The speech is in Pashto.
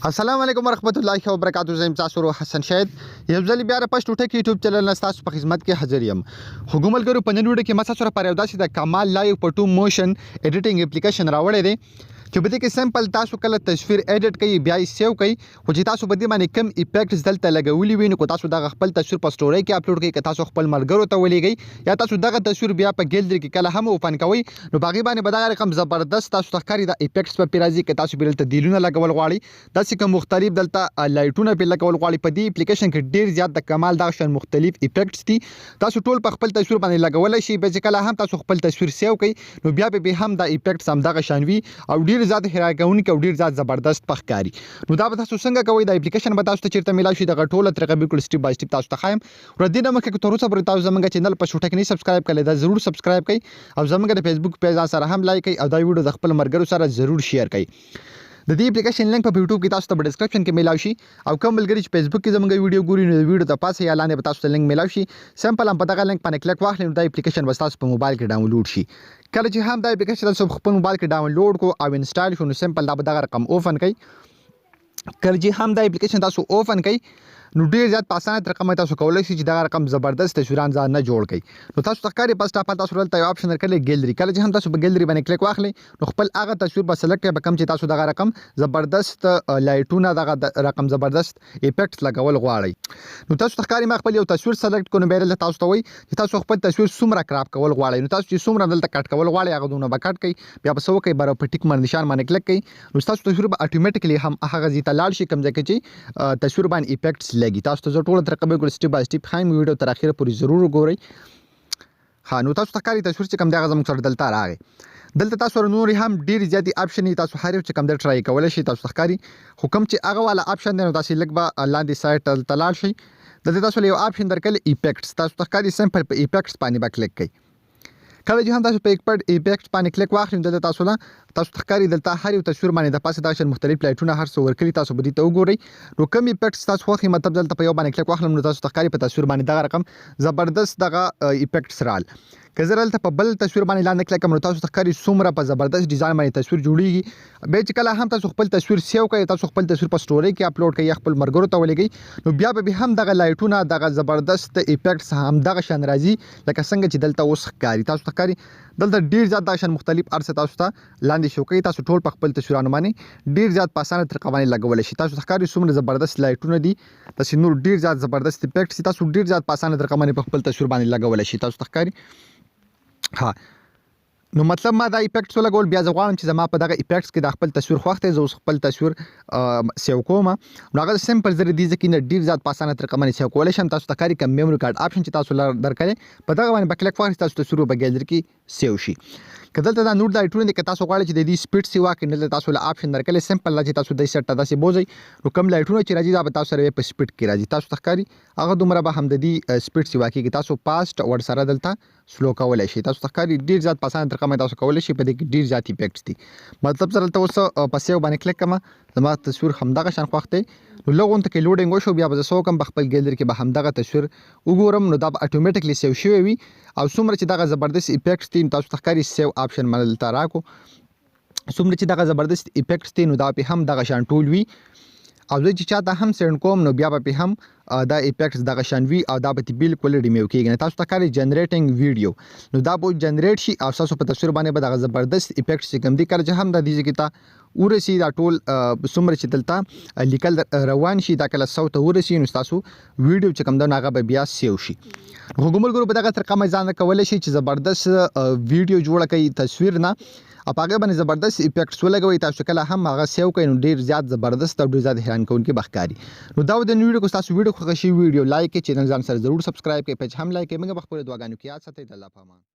السلام علیکم ورحمت الله وبرکاتو. زه یم تاسو ورور حسن شاهد، یو ځل بیا د پښتو ټک یوټیوب چینل نه ستاسو په خدمت کې حاضر یم. خو ملګرو، په نن ویډیو کې ما تاسو سره پر یو داسې د کمال live photo motion editing application راوړی دی چې په دې کې simple تاسو کله تصویر edit کوئ، بیا یې save کوئ، خو چې تاسو په دې باندې کوم effects دلته لګولي وي، نو که تاسو دغه خپل تصویر په story کې اپلوډ کړئ، که تاسو خپل ملګرو ته ولیږئ، یا تاسو دغه تصویر بیا په ګیلری کې کله هم open کوئ، نو په هغې باندې به دغه رقم زبردست تاسو ته ښکاري دا effects به پرې راځي. که تاسو بیا دلته دیلونه لګول غواړئ، داسې کوم مختلف دلته لایټونه پرې لګول غواړئ، په دې اپلیکیشن کې ډېر زیات د کمال دغه شان مختلف effects دي، تاسو ټول په خپل تصویر باندې لګولی شئ. بیا چې کله هم تاسو خپل تصویر save کړئ، نو بیا به هم دا effects هم دغه شان وي او ډیر زیات حیران کوونکی او ډیر زیات زبردست په ښکاري. نو دا به تاسو څنګه کوئ، دا اپلیکیشن به تاسو ته چیرته میلاو شي، دغه ټوله طریقه بالکل step by step تاسو ته ښایم. ور دې نه مخکې که تر اوسه پورې تاسو زمونږ چینل پښتو ټک نه subscribe کړئ، دا ضرور subscribe کړئ او زمونږ د فیسبوک پیج سره هم like کړئ او دا ویډیو د خپل ملګرو سره ضرور share کړئ. د دې اپلیکیشن لینک په یوټیوب کې تاسو ته په description کې میلاو شي او کوم ملګري چې فیسبوک کې زمونږ ویډیو ګوري، نو د ویډیو ته پاسه یا لاندې به تاسو ته لینک میلاو شي. simple هم په دغه لینک باندې کلیک واخلئ، نو دا اپلیکیشن به تاسو په موبایل کې ډاونلوډ شي. کله چې هم دا اپلیکیشن تاسو خپل موبایل کې ډاونلوډ کو او install شو، نو simple دا به دغه رقم open کړئ. کله چې هم دا اپلیکیشن تاسو open کړئ، نو ډیر زیات په اسانه طریقه باندې تاسو کولی شئ چې دغه رقم زبردست تصویران ځان نه جوړ کړئ. نو تاسو ته ښکاري first of all تاسو دلته یو option درکړی، ګیلری. کله چې هم تاسو په ګیلری باندې کلیک واخلئ، نو خپل هغه تصویر به select کړئ په کوم چې تاسو دغه رقم زبردست لایټونه، دغه رقم زبردست effect لګول غواړئ. نو تاسو ته ښکاري ما خپل یو تصویر select کړو. نو بیا دلته تاسو ته وایي چې تاسو خپل تصویر څومره crop کول غواړئ. نو تاسو چې څومره دلته cut کول غواړئ، هغه دونه به cut کړئ. بیا به څه وکړئ؟ بر په tick باندې نشان باندې کلیک کړئ، نو تاسو تصویر به automatically هم هغه ځای ته لاړ شي کوم ځای کې چې تصویر باندې effects لګي. تاسو ته زه ټوله طریقه بالکل step by step ښایم، ویډیو تر اخره پورې ضرور وګورئ. ها، نو تاسو ته ښکاري تصویر چې کوم دی، هغه زموږ سره دلته راغی. دلته تاسو سره نورې هم ډېرې زیاتې option دي، تاسو هر یو چې کوم دی try کولی شئ. تاسو ته ښکاري خو کوم چې هغه والا option دی، نو تاسو لږ به لاندې side ته لاړ شئ. دلته تاسو له یو option درکړی، effects. تاسو ته ښکاري simple په effects باندې به کلیک کړئ. کله چې هم تاسو په effect باندې کلیک واخلئ، دلته تاسو له تاسو ته ښکاري دلته هر یو تصویر باندې د پاسه دغه شان مختلف لایټونه هر څه ورکړي، تاسو به دې ته وګورئ. نو کوم effect تاسو خوښ، مطلب دلته په یو باندې کلیک واخلم، نو تاسو ته ښکاري په تصویر باندې دغه رقم زبردست دغه effects رال. که زه دلته په بل تصویر باندې لاندې کلیک کوم، نو تاسو ته ښکاري څومره په زبردست ډیزاین باندې تصویر جوړیږي. بیا چې کله هم تاسو خپل تصویر save کړئ، تاسو خپل تصویر په story کې اپلوډ کړئ یا خپل ملګرو ته ولیږئ، نو بیا به هم دغه لایټونه، دغه زبردست effects هم دغه شان راځي لکه څنګه چې دلته اوس ښکاري. تاسو ته ښکاري دلته ډیر زیات دغه شان مختلف هر څه تاسو ته لاندې شو کوي. تاسو ټول په خپل تصویرانو باندې ډیر زیات په اسانه طریقه باندې لګولی شئ. تاسو ته ښکاري څومره زبردست لایټونه دي، تاسو نور ډیر زیات زبردست effects تاسو ډیر زیات په اسانه طریقه باندې په خپل تصویر باندې لګولی شئ. تاسو ته ښکاري. ها، نو مطلب ما دا effects ولګول. بیا زه غواړم چې زما په دغه effects کې د خپل تصویر خوښ دی، زه اوس خپل تصویر save کوم. نو هغه simple زه دې ځکه نه ډیر زیات په اسانه طریقه باندې save کولی شم. تاسو ته ښکاري کوم memory card option چې تاسو درکړی، په دغه باندې به کلیک واخلئ، تاسو تصویر به ګیلری کې save شي. که دلته دا نور لایټونه دي، که تاسو غواړئ چې د دې speed سیوا کړئ، دلته تاسو له option درکړی. simple دا چې تاسو دې سیټ ته داسې بوځئ، نو کوم لایټونه چې راځي، دا به تاسو سره په speed کې راځي. تاسو ته ښکاري هغه دومره به هم د دې speed سیوا کېږي. تاسو fast ورسره دلته slow کولی شئ. تاسو ته ښکاري ډیر زیات په اسانه طریقه باندې تاسو کولی شئ. په دې کې ډیر زیات effects دي. مطلب زه دلته اوس په save باندې کلیک کوم، زما تصویر همدغه شان خوښ دی. نو لږ غونته کې loading وشو، بیا به زه څه وکړم؟ په خپل ګیلری کې به همدغه تصویر وګورم، نو دا به automatically save شوی وي او څومره چې دغه زبردست effects دي، نو تاسو ته ښکاري save option باندې دلته راکو، څومره چې دغه زبردست effects دي، نو دا په هم دغه شان ټول وي او زه چې چاته هم send کوم، نو بیا به په هم دا effects دغه شان وي او دا به بالکل ریمیو کیږي. تاسو ته ښکاري generating video، نو دا به generate شي او تاسو په تصویر باندې به دغه زبردست effects چې کوم دي، کله چې هم د دې ځای ته ورسي، دا ټول څومره چې دلته لیکل روان شي، دا کله 100 ته ورسي، نو تاسو ویډیو چې کوم ده، هغه به بیا save شي. خو ملګرو، په دغه طریقه مې ځان کولی شي چې زبردست ویډیو جوړه کړئ تصویر نه او په هغه باندې زبردست effects ولګوئ. تاسو کله هم هغه save کړئ، نو ډیر زیات زبردست او ډیر زیات حیران کوونکی به ښکاري. نو دا و د ویډیو. که تاسو ویډیو خوښه شي، ویډیو like کړئ، چینل ځان سره ضرور subscribe کړئ، پیج هم like کړئ. موږ به خپلو دعاګانو کې یاد ساتئ. د الله په امان.